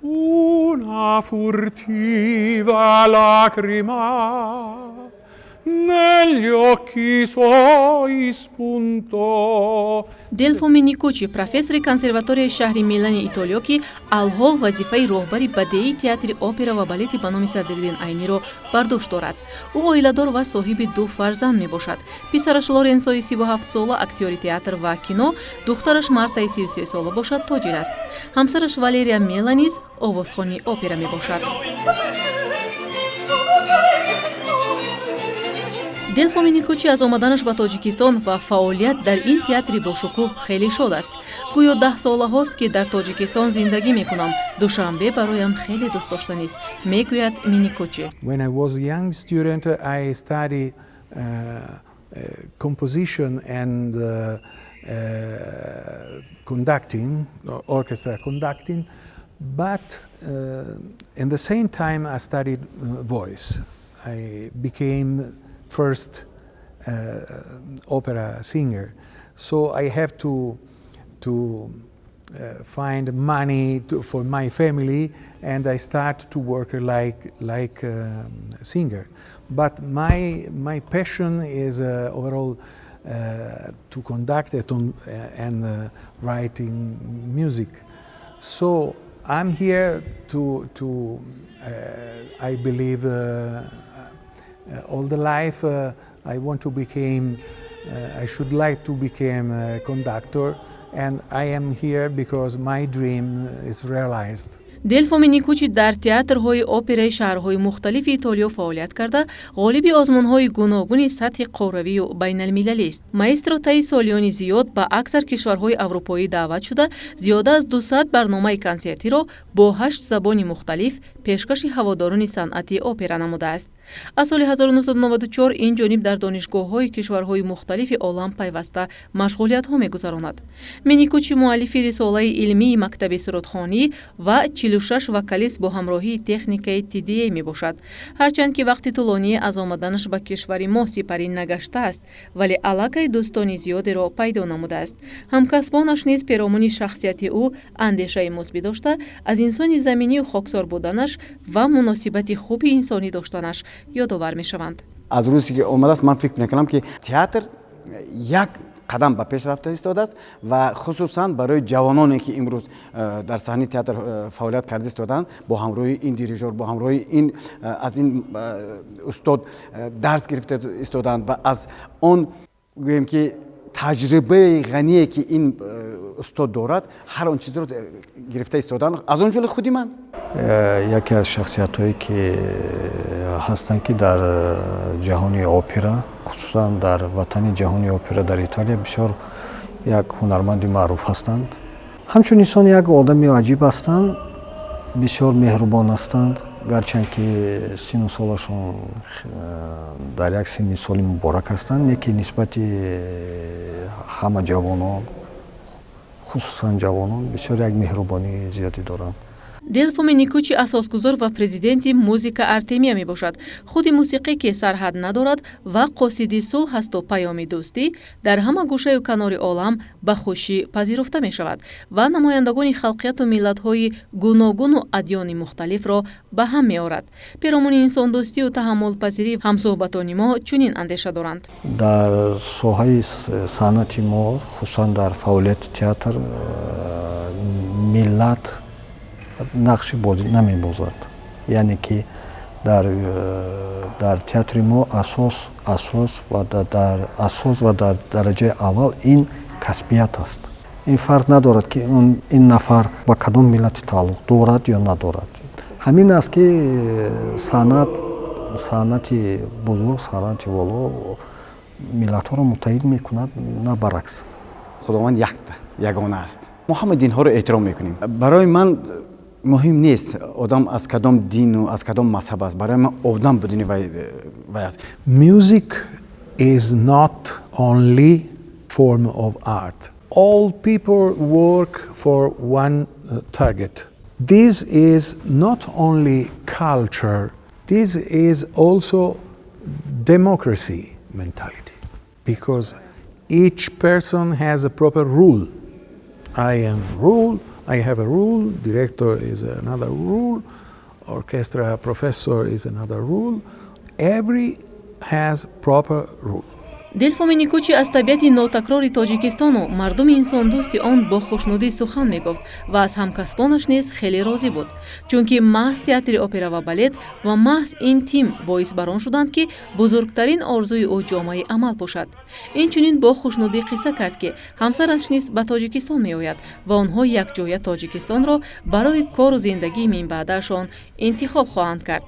Una furtiva lacrima negli occhi suoi spuntò. Делфо Миникучи, профессори консерваторияи шаҳри Милани Итолиё, ки алҳол вазифаи роҳбари бадеии театри опера ва балети ба номи Садриддин Айниро бар дӯш дорад. Ӯ оиладор ва соҳиби ду фарзанд мебошад. Писараш Лоренсои 37-сола актёри театр ва кино, духтараш Мартаи 33-сола бошад, тоҷир аст. Ҳамсараш Валерия Мела низ овозхони опера мебошад. Делфо Миникучи аз омаданаш ба Тоҷикистон ва фаъолият дар ин театри бошукӯҳ хеле шод аст. Гӯё 10 солаҳост, ки дар Тоҷикистон зиндагӣ мекунам. Душанбе бароям хеле дӯстдоштанист, мегӯяд Миникучи. When I was young student, I studied composition and conducting, orchestra conducting, but in the same time I studied voice. I became first opera singer. So I have to find money for my family, and I start to work like singer. But my passion is overall to conduct it on, and writing music. So I'm here to, I believe, all the life I want to become, I should like to become a conductor, and I am here because my dream is realized. Делфо Миникучи дар театрҳои операи шаҳрҳои мухталифи Итолиё фаъолият карда, ғолиби озмунҳои гуногуни сатҳи қорравию байналмилалист. Маэстро таи солиёни зиёд ба аксар кишварҳои аврупоӣ даъват шуда, зиёда аз 200 барномаи консертиро бо ҳашт забони мухталиф пешкаши ҳаводорони санъати опера намудааст. Аз соли 1994 ин ҷониб дар донишгоҳҳои кишварҳои мухталифи олам пайваста машғулиятҳо мегузаронад. Миникучи муаллифи рисолаи илмии мактаби сурудхонӣ ва 46 вокалист бо ҳамроҳии техникаи ТДА мебошад. Ҳарчанд ки вақти тӯлоние аз омаданаш ба кишвари мо сипарӣ нагаштааст, вале аллакай дӯстони зиёдеро пайдо намудааст. Ҳамкасбонаш низ перомуни шахсияти ӯ андешаи мусбӣ дошта, аз инсони заминию хоксор буданаш ва муносибати хуби инсонӣ доштанаш ёдовар мешаванд. Аз рӯзе ки омадааст, ман фикр мекунам, ки театр як қадам ба пеш рафта истодааст ва хусусан барои ҷавононе, ки имрӯз дар саҳнаи театр фаъолият карда истодаанд, бо ҳамроҳии ин дирижор, бо ҳамроҳии ин аз ин устод дарс гирифта истодаанд ва аз он, гӯем ки, таҷрибаи ғание, ки ин устод дорад, ҳар он чизро гирифта истодаанд, аз он ҷумла худи ман. Яке аз шахсиятҳое, ки ҳастанд, ки дар ҷаҳони опера, хусусан дар ватани ҷаҳони опера, дар Италия, бисёр як ҳунарманди маъруф ҳастанд. Ҳамчун инсон як одами аҷиб ҳастанд, бисёр меҳрубон ҳастанд. Гарчанд ки сину солашон дар як синни соли муборак ҳастанд, лекин нисбати ҳама ҷавонон, хусусан ҷавонон, бисёр як меҳрубонии зиёдӣ доранд. Делфо Миникучи асосгузор ва президенти Музика Артемия мебошад. Худи мусиқӣ, ки сарҳад надорад ва қосиди сулҳ асту паёми дӯстӣ, дар ҳама гӯшаю канори олам ба хушӣ пазируфта мешавад ва намояндагони халқияту миллатҳои гуногуну адёни мухталифро ба ҳам меорад. Перомуни инсондӯстию таҳаммулпазирӣ ҳамсӯҳбатони мо чунин андеша доранд. Дар соҳаи санъати мо, хусусан дар фаъолияти театр, миллат нақши бозӣ намебозад. Яъне ки дар театри мо асос ва дар асос ва дар дараҷаи аввал ин касбият аст. Ин фарқ надорад, ки ин нафар ба кадом миллати тааллуқ дорад ё надорад. Ҳамин аст, ки санъати бузург, санъати воло миллатҳоро муттаҳид мекунад, на баръакс. Худованд якта, ягона аст. Мо ҳама динҳоро эҳтиром мекунем. Барои ман муҳим нест, одам аз кадом дину аз кадом мазҳаб аст. Барои ман одам будани вай аст. Music is not only form of art. All people work for one target. This is not only culture, this is also democracy mentality, because each person has a proper rule. I am rule, I have a role, director is another role, orchestra professor is another role. Every has proper role. Делфо Миникучи аз табиати нотакрори Тоҷикистону мардуми инсондӯсти он бо хушнудӣ сухан мегуфт ва аз ҳамкасбонаш низ хеле розӣ буд, чунки маҳз театри опера ва балет ва маҳз ин тим боис бар он шуданд, ки бузургтарин орзуи ӯ ҷомаи амал пӯшад. Инчунин бо хушнудӣ қисса кард, ки ҳамсараш низ ба Тоҷикистон меояд ва онҳо якҷоя Тоҷикистонро барои кору зиндагии минбаъдаашон интихоб хоҳанд кард.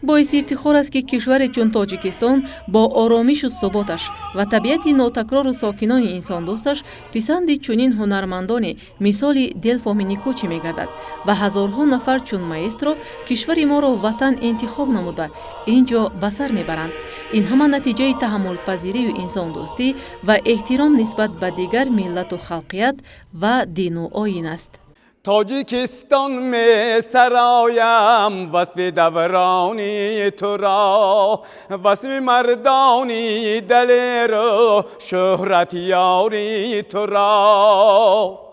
Боиси ифтихор аст, ки кишваре чун Тоҷикистон бо оромишу суботаш ва табиати нотакрору сокинони инсондӯсташ писанди чунин ҳунармандоне мисоли Делфо Миникучи мегардад ва ҳазорҳо нафар чун маэстро кишвари моро ватан интихоб намуда, ин ҷо ба сар мебаранд. Ин ҳама натиҷаи таҳаммулпазирию инсондӯстӣ ва эҳтиром нисбат ба дигар миллату халқият ва дину оин аст. Тоҷикистон, месароям васфи даврони туро, васфи мардони далеру шӯҳратёри туро.